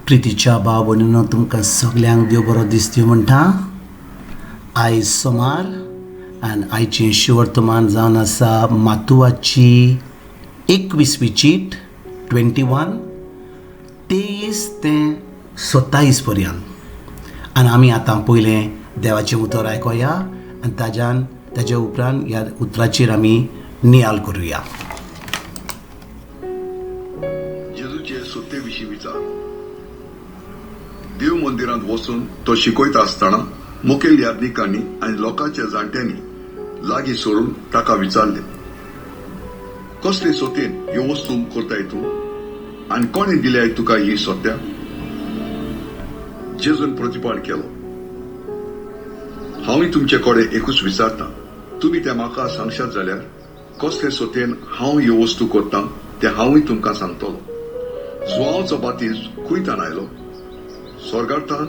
प्रितीच्या भाव भयणीनो, तुमकां सगल्यांक देव बरो दिसती म्हणटा. आयज सोमार आनी आयचें शिवर्तमान जावन आसा मातुवाची 21वी चीट 21 23 ते 27 पर्यंत. आनी आमी आतां पयलें देवाचें उतर आयकुया आनी ताज्यान ताज्या उपरांत ह्या उतराचेर आमी नियाल करुया. जेजूचे सत्ते विशीं विचार. देव मंदिरांत वचून तो शिकयता आसतना मुखेल याज्ञिकांनी आनी लोकांच्या जाणट्यांनी लागीं सरून ताका विचारले, कसले सत्येन ह्यो वस्तू करताय तूं आनी कोणें दिल्याय तुका ही सत्या? जेजून प्रतिपाद केलो, हांवूय तुमचे कडेन एकूच विचारतां, तुमी तें म्हाका सांगशात जाल्यार कसले सत्येन हांव ह्यो वस्तू करतां तें हांवूय तुमकां सांगतलो. जुवांवचो बातीज खंयतान आयलो, स्वर्गार्थान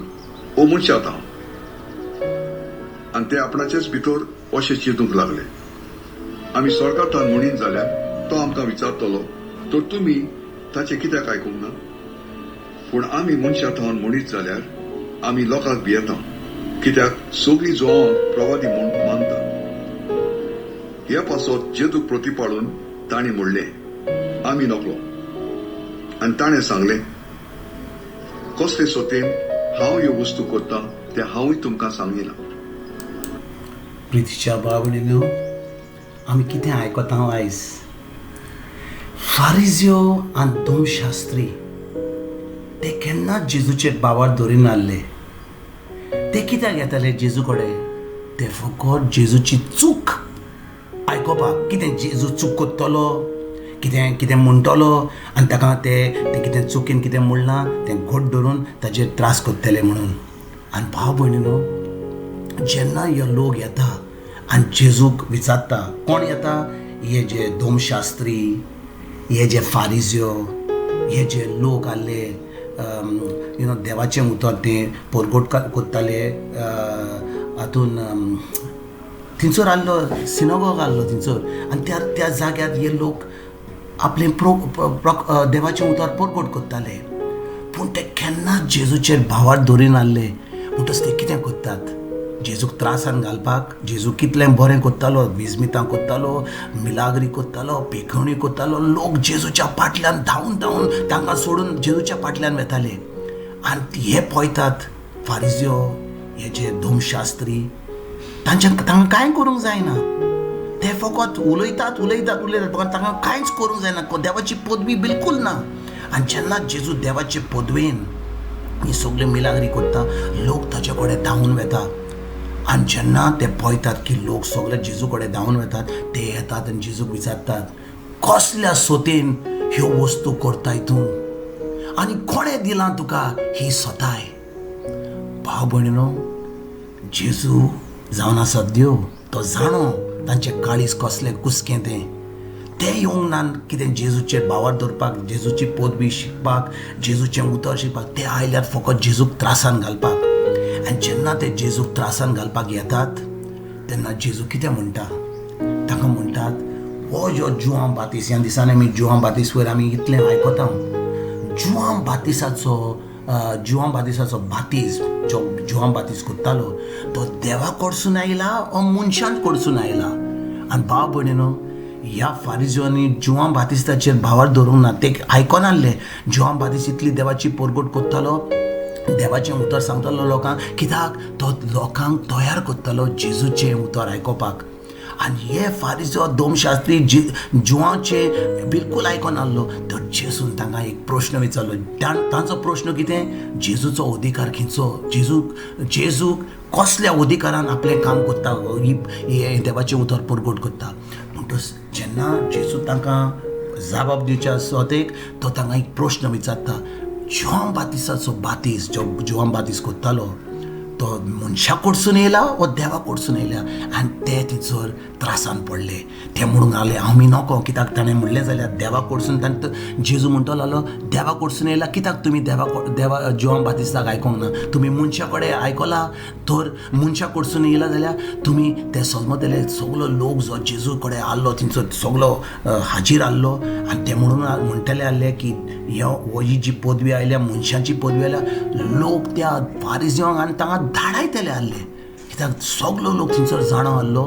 ओ मनशातान? आनी ते आपणाचेच भितर अशें चिंतूंक लागले, आमी स्वर्गार्थान म्हणीन जाल्यार तो आमकां विचारतलो, तर तुमी ताचें कित्याक आयकूंक ना? पूण आमी मनशाथावन म्हणीत जाल्यार आमी लोकांक भियेता, कित्याक सगळीं जुवांक प्रवादी म्हूण मानता. हे पासत जेजूक प्रतिपाडून तांणी म्हणलें, आमी नकलो. आनी ताणें सांगलें, कसले सत्येन हांव ह्यो वस्तू करतां तें हांवूय तुमकां सांगिना. प्रितीच्या भाव भयणीनो, आमी कितें आयकता आयज? फारिज्यो आनी धर्मशास्त्री ते केन्नाच जेजूचेर बावार धरिनासले. ते कित्याक येताले जेजू कडेन? ते फकत जेजूची चूक आयकोपाक. कितें जेजू चूक करतलो, कितें कितें म्हणटलो आनी ताका ते कितें चुकीन कितें म्हणलां तें घट धरून ताचेर त्रास करतले म्हणून. आनी भाव भयणीनो, जेन्ना हे लोक येता आनी जेजूक विचारता, कोण येता? हे जे धर्मशास्त्री, हे जे फारिज्यो, हे जे लोक आहले you know देवाचें उतर तें परगट करताले. हातून थंयसर आहलो सिनोगॉग आहलो थंयसर, आनी त्या त्या जाग्यार हे लोक आपलें देवाचें उतर परगट करताले. पूण ते केन्नाच जेजूचेर भावार धरिनासले. म्हणटच ते कितें करतात? जेजूक त्रासान घालपाक. जेजू कितलें बरें करतालो, विजमितां करतालो, मिलाग्री करतालो, पेखवणी करतालो. लोक जेजूच्या फाटल्यान धांवून धांवून तांकां सोडून जेजूच्या फाटल्यान वेताले. आनी हे पळयतात फारिज्यो, हे जे धर्मशास्त्री, तांच्या तांकां कांय करूंक जायना. ते फकत उलयतात उलयतात उलयतात, फकत तांकां कांयच करूंक जायना. देवाची पदवी बिलकूल ना. आनी जेन्ना जेजू देवाचे पदवेन ही सगळ्यो मिलाग्री करता, लोक ताचे कडेन धांवून वेता. आनी जेन्ना ते पळयतात की लोक सगळे जेजू कडेन धांवून वेतात, ते येतात आनी जेजूक विचारतात, कसल्या सोतेन ह्यो वस्तू करताय तूं आनी कोणें दिलां तुका ही सोताय? भाव भयणीनो, जेजू जावन आसा देव, तो जाणो तांचें काळीज कसलें कुसकें तें. ते येवंक ना कितें जेजूचेर भावार दवरपाक, जेजूची पदवी शिकपाक, जेजूचें उतर शिकपाक. ते आयल्यार फकत जेजूक त्रासान घालपाक. आनी जेन्ना ते जेजूक त्रासान घालपाक येतात तेन्ना जेजू कितें म्हणटा? ताका म्हणटात, हो जो जुआंव बातीस, ह्या दिसांनी आमी जुआंव बातीस वयर आमी इतलें आयकता. जुआंव बातीसाचो बातीस जो जुआंव बातीस करतालो तो देवा कडसून आयला ओ मनशान कडसून आयला? आनी भाव भयणीनो, ह्या फारिज्यांनी जुआंव बातिस्ताचेर भावार धरूंक ना. ते आयकनासले. जुआंव बातीस इतली देवाची परगट करतालो, देवाचें उतर सांगतालो लोकांक, कित्याक तो लोकांक तयार करतालो जेजूचें उतर आयकोपाक. आनी हे फारिजो धर्मशास्त्री जुआंवचे बिलकूल आयकनासलो. तर जेजून तांकां एक प्रश्न विचारलो. तांचो प्रश्न कितें? जेजूचो अधिकार खंयचो? जेजूक कसल्या अधिकारान आपलें काम करता, हें देवाचें उतर परगट करता? म्हणटच जेन्ना जेजू तांकां जबाब दिवच्या सोतेक तो तांकां एक प्रश्न विचारता, जुआंव बातिसाचो बातीस जो जुआंव बातीस करतालो तो मनशा कडसून येयला वो देवा कडसून येयला. आनी ते थंयसर त्रासान पडले. ते म्हणूंक लागले आमी नको, कित्याक ताणें म्हणलें जाल्यार देवा कडसून, ताणें जेजू म्हणटलो लागलो देवा कडसून येयला, कित्याक तुमी देवा जुवांव बातिस्ताक आयकोंक ना, तुमी मनशा कडेन आयकला, तर मनशा कडसून येयला जाल्यार तुमी ते समजतले. सगलो लोक जो जेजू कडेन आहलो थंयसर सगलो हाजीर आहलो आनी ते म्हणून म्हणटले आहले की ही जी पदवी आयल्या मनशाची पदवी आयल्या, लोक त्या फारिजिवांक आनी तांकां धाडायतले आहले, कित्याक सगलो लोक थंयसर जाणा आहलो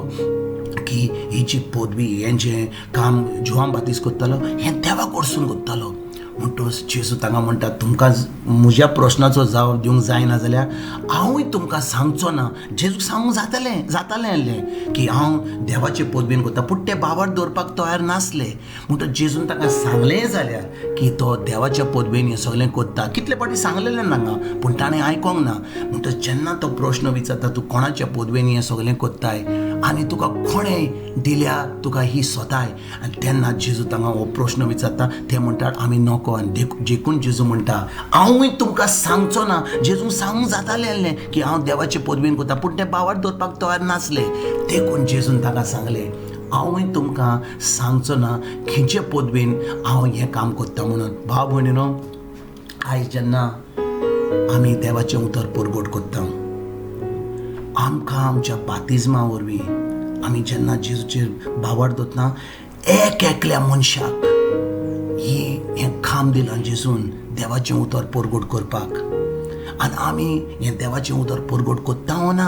की ही जी पदवी, हें जें काम जुवांव बातिस्त करतालो हें देवा कडसून करतालो. म्हणटकच जेजू तांकां म्हणटा तुमकां म्हज्या प्रश्नाचो जाप दिवंक जायना जाल्यार हांवूय तुमकां सांगचो ना. जेजूक सांगूंक जातालें आहलें की हांव देवाचे पदवीन करता, पूण ते बाबार दवरपाक तयार नासले. म्हणटकच जेजून तांकां सांगलें जाल्यार की तो देवाच्या पदवेन हें सगळें करता, कितले फावटी सांगलेलें तांकां, पूण ताणें आयकोंक ना. म्हणटकच जेन्ना तो प्रश्न विचारता तूं कोणाच्या पदवेन हें सगळें करताय आनी तुका कोणें दिल्या तुका ही सोताय, आनी तेन्ना जेजू तांकां हो प्रश्न विचारता, ते म्हणटात आमी नको. आनी देखून जेजू म्हणटा हांवूय तुमकां सांगचो ना. जेजूंक सांगूंक जातालें आहलें की हांव देवाचे पदवेन करता, पूण ते बावार दवरपाक तयार नासले. देखून जेजून तांकां सांगलें हांवूय तुमकां सांगचो ना खंयचे पदवेन हांव हें काम करता म्हणून. भाव भयणीनो, आयज जेन्ना आमी देवाचें उतर परगट करता, आमकां आमच्या बातिज्मा वरवीं आमी जेन्ना जेजूचेर बावार दवरतना एक एकल्या मनशाक हें काम दिलां जेजून देवाचें उतर परगट करपाक. आनी आमी हें देवाचें उतर परगट करता वो ना,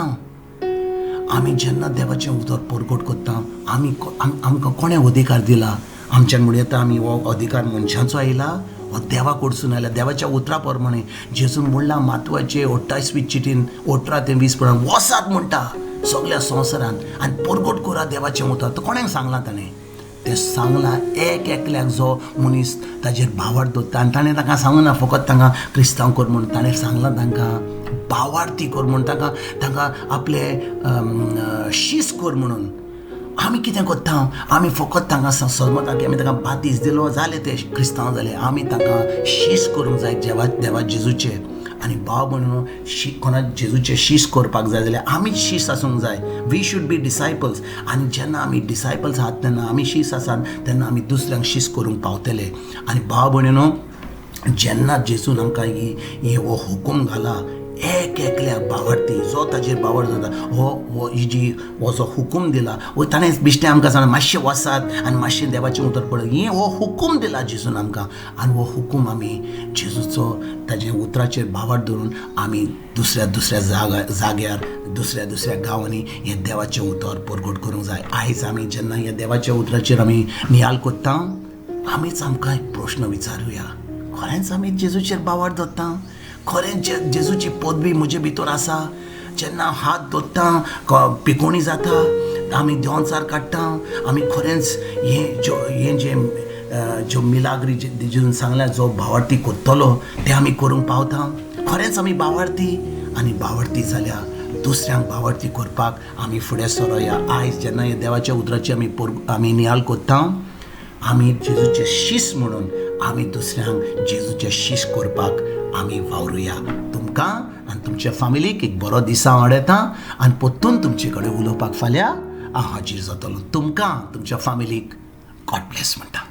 आमी जेन्ना देवाचें उतर परगट करता आमी आमकां कोणें अधिकार दिला? आमच्यान म्हणूं येता आमी हो अधिकार मनशाचो आयला हो देवा कडसून आयला, देवाच्या उतरा प्रमाणे. जेजून म्हणलां मातवाचे 28वी चिटीन 18 ते 20 प्रमाण वसात म्हणटा सगल्या संवसारांत आनी परगट करा देवाचें उतर. तो कोणाक सांगलां ताणें? तें सांगलां एक एकल्याक जो मनीस ताजेर भावार्थ दवरता. आनी ताणें तांकां सांगूना फकत तांकां क्रिस्तांव कर म्हूण, ताणें सांगलां तांकां भावार्थी कर म्हूण, तांकां आपले शीस कर म्हणून. आमी कितें करता? आमी फकत तांकां समजता की आमी तांकां बातीस दिलो जालें ते क्रिस्तांव जाले. आमी तांकां शीस करूंक जाय देवा जेजूचे. आनी भाव म्हणून कोणा जेजूचे शीस करपाक जाय जाल्यार आमीच शीस आसूंक जाय. We should be disciples. आनी जेन्ना आमी डिसायपल्स आहात तेन्ना आमी शीस आसात तेन्ना आमी दुसऱ्यांक शीस करूंक पावतले. आनी भाव भयणीनो, जेन्ना जेजून आमकां ही हो हुकूम घाला एक एकल्या बावडती जो ताजेर बावड जाता हो हो ही जी हो जो हुकूम दिला हो ताणें बिश्टें आमकां सांगलां मातशें वसात आनी मातशें देवाचें उतर पळय, हें हो हुकूम दिला जेजून आमकां. आनी हो हुकूम आमी जेजूचो ताजे उतराचेर बावड धरून आमी दुसऱ्या दुसऱ्या जाग्यार दुसऱ्या दुसऱ्या गांवांनी हें देवाचें उतर परगट करूंक जाय. आयज आमी जेन्ना ह्या देवाच्या उतराचेर आमी नियाळ करता आमीच आमकां एक प्रश्न विचारुया, खरेंच आमी जेजूचेर बावड दवरता? खरेंच जेजूची पदवी म्हजे भितर आसा? जेन्ना हात दवरता पिकोणी जाता, आमी देंवचार काडटा, आमी खरेंच हें ज्यो हें जें ज्यो मिलाग्री जेजून सांगल्या जो भावार्थी करतलो तें आमी करूंक पावता? खरेंच आमी भावार्थी? आनी भावार्थी जाल्यार दुसऱ्यांक भावार्थी करपाक आमी फुडें सरोया. आयज जेन्ना ह्या देवाच्या उतराची आमी नियाळ करता आमी जेजूचे शीस म्हणून आमी दुसऱ्यांक जेजूचे शीस करपाक आमी वावरुया. तुमकां आनी तुमच्या फामिलीक एक बरो दिसा हाडयता आनी परतून तुमचे कडेन उलोवपाक फाल्यां हांव हाजीर जातलो. तुमकां तुमच्या फामिलीक गॉड ब्लेस म्हणटा.